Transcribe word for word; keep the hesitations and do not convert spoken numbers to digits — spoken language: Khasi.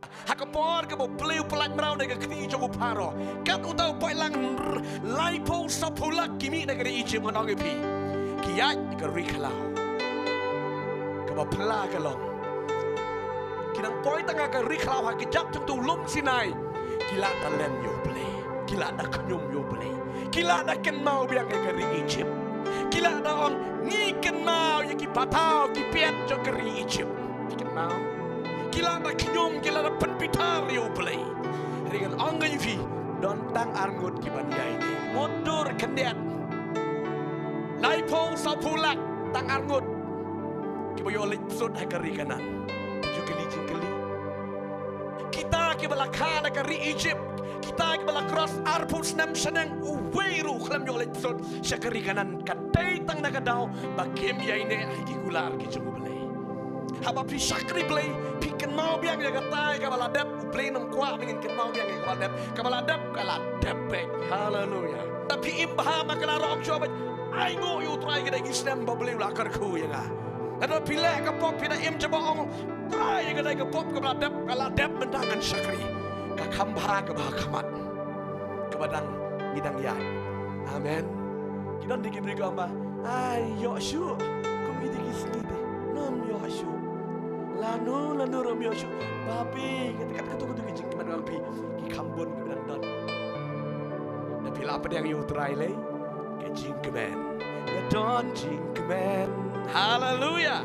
Ha ka por kaba U Blei u pyllait mraw na ka kti jong u Pharaoh, kat uta u poi lang, laiphew saphew lak ki mih na ka ri Egypt, ngan ong ïa phi, ki ïaid na ka ri khlaw kaba phylla ka long. Ki nang poi tang ha ka ri khlaw, ha ka kjat jong uta u lum Sinai. Ki lah da len ïa U Blei, ki lah da khñium ïa U Blei, ki lah da kynmaw biang ïa ka ri Egypt. Ki lah da ong, ngi kynmaw ïa ki pathaw ki piat jong ka ri Egypt. Ki kynmaw. Ki lah da khñium, ki lah da pynbitar ïa U Blei. Hynrei ngan ong ïa phi, don tang arngut ki ban ïaid. Mutdur khyndiat, laiphew saphew lak, tang arngut kiba ïoh leit bsut ha ka ri Kanaan. Ju kylli jingkylli. Kita kiba la kha na ka ri Egypt, kita kiba la cross arphew snem shaneng, uwei ruh khlem ïoh leit bsut sha ka ri Kanaan. Ka dei tang na ka daw ba kim ïaineh ha ki kular ki jong U Blei. Haba phi shakri Blei, phi kynmaw biang ïa kata kaba la dep. U Blei um kwah ba ngin kynmaw biang ïa kaba la dep. Kaba la dep, ka la dep beit. Haleluya. Te phi im bha ma ka la rong shuwa beit. Ai nguh ïa U Trai ka dei ki snem ba U Blei u la kyrkhu ïa nga. Lada phi leh ka pop, phi da im jaba ong, Trai, ka dei ka pop kaba la dep, ka la dep, mynta ngan shakri. Ka kham bha kaba ha khmat, kaba dang, ngi dang ïaid. Amen. Ki don de ki briew ki ong ba, ai, ïoh shuh. Kum ki de ki sngi te, ym ïoh shuh. Lano lano ruh ym ïoh shuh. Babe, kata, kata, kata, kata ki jingkmen, ong phi, ki kham bun kiba dang don. Lada phi la pdiang ïa U Trai lei, ka jingkmen, ka don jingkmen. Haleluya.